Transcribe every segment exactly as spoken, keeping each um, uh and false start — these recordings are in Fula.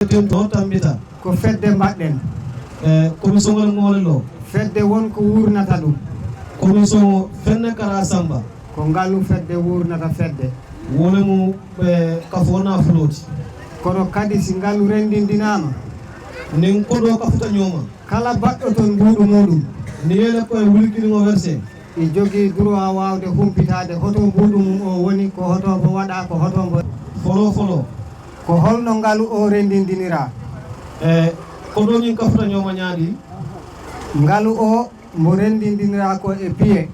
Ten to tambita. Ko fedde mbaɗɗen. E commission ngol ngol lo. Fedde won ko wurnata ɗum. Commission o fenne kara samba. Ko ngalu fedde wurnata fedde. Wole mu ɓe kafona floti. Kono kadi si ngalu renndindinaama. Nin ko ɗo kafuta ñooma. Kala baɗɗo toon mbuuɗu muuɗum. Ni yele koye wulkiri ngo verse. I jogii droit waawde humpitaade hoto mbuuɗu mum o woni, ko hoto mbo waɗa, ko hoto mbo. Folo folo. Ko holno ngalu o renndindiniraa? E ko ɗo ñin kafuta ñooma ñaadi. Ngalu o mbo renndindiniraa ko e piye.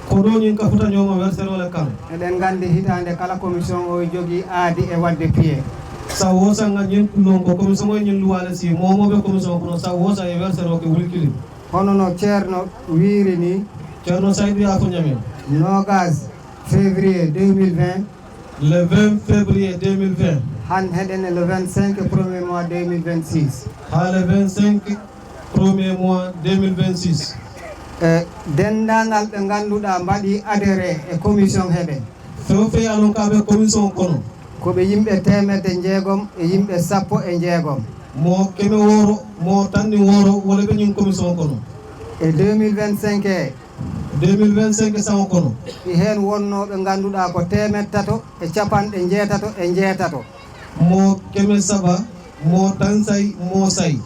Ko ɗo ñin kafuta ñooma werserole kan. Eɗen nganndi hitaande kala commission o jogii aadi e waɗde piye. Sa wosa nga ñin ɗon ko commission o ñin luwale si momoɓe commission kono sa wosa e werseroke wulkiri. Hono no Ceerno wiiri ni. Ceerno Saydu yaa fo ñamen. Noogas février deux mille vingt. Le vingt février deux mille vingt. Han heɗen e le vingt-cinq premier mois deux mille vingt-six. Haa le vingt-cinq premier mois deux mille vingt-six. E denndaangal ɓe ngannduɗaa mbaɗi adhéré e commission heɓe. Few fey alon ka ɓe commission kono. Ko ɓe yimɓe teemedde njeegom e yimɓe sappo e njeegom. Mo keme woro, mo tanni woro, wole ɓe ñin commission kono. E deux mille vingt-cinq e. Deux mille vingt-cinq sawo kono. E heen wonnooɓe ngannduɗaa ko teemed tato e capanɗe njeetato e njeetato. Mo keme saba, mo tansay, mo say.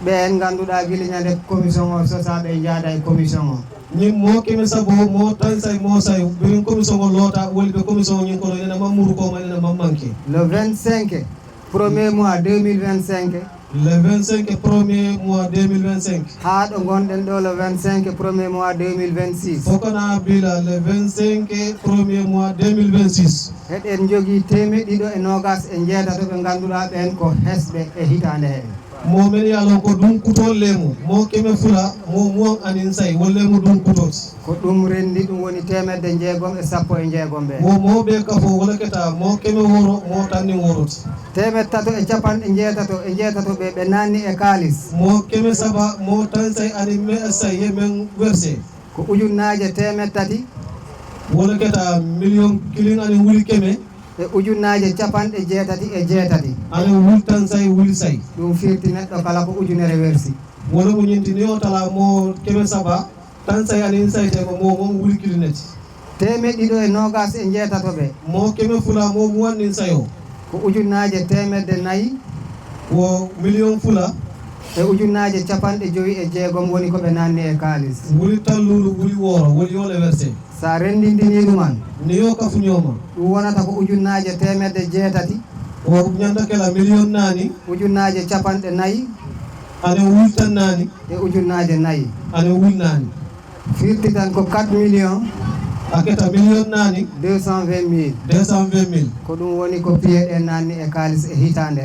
Ɓeen ngannduɗaa gila ñande commission o sosaa ɓe njaada e commission o. Ñin mo keme sabo, mo tansay, mo say. Birin commission o loota, woli ɓe commission o ñin kono ene mammuru ko ma ene mammanke. Le vingt-cinq premier mois deux mille vingt-cinq. Le vingt-cinq premier mois deux mille vingt-cinq. Haa ɗo ngonɗen ɗo le vingt-cinq premier mois deux mille vingt-six. Fokana bila le vingt-cinq premier mois deux mille vingt-six. Eɗen njogii teemeɗɗe ɗiɗo e noogas e njeetato ɓe ngannduɗaa ɓeen ko hesɓe e hitaande hee. Mo men yalon ko ɗum kutol lemu, mo keme fula, mo muwan anin say, wo lemu ɗum kutot. Ko ɗum renndi ɗum woni teemedde njeegom e sappo e njeegom ɓe. Wo mo ɓe kafo wala keta, mo keme woro, mo tanni worot. Teemed tato e capanɗe njeetato e njeetato ɓe, ɓe naanni e kaalis. Mo keme saba, mo tan say ani me say ye men werse. Ko ujunnaaje teemed tati. Wala keta million kilin ani wuli keme. E ujunnaaje capanɗe jeetati e jeetati. Ani wul tan say wuli say. Ɗum firti neɗɗo kala ko ujunere wersi. Wala mo ñinti ni o tala mo keme saba. Tan say ani insay te ko mo mo wuli kilineti. Teemeɗɗe ɗiɗo e noogas e njeetato ɓe. Mo keme fula mo mu wannin sayo. Ko ujunnaaje teemedde nayi. Wo million fula. E ujunnaaje capanɗe jowi e jeegom woni ko ɓe naanni e kaalis. Wuli talluulu, wuli wooro, wuli yole werse. Sa renndindinii ɗum an. Ni yo kafu ñooma. Ɗum wonata ko ujunnaaje teemedde jeetati. O ñanda kela million naani. Ujunnaaje capanɗe nayi. Ane wuli tan naani. E ujunnaaje nayi. Ane wuli naani. Firti tan ko quatre millions. A keta million naani. Deux cent vingt mille. Deux cent vingt mille. Ko ɗum woni ko piyeɗe naanni e kaalis e hitaande.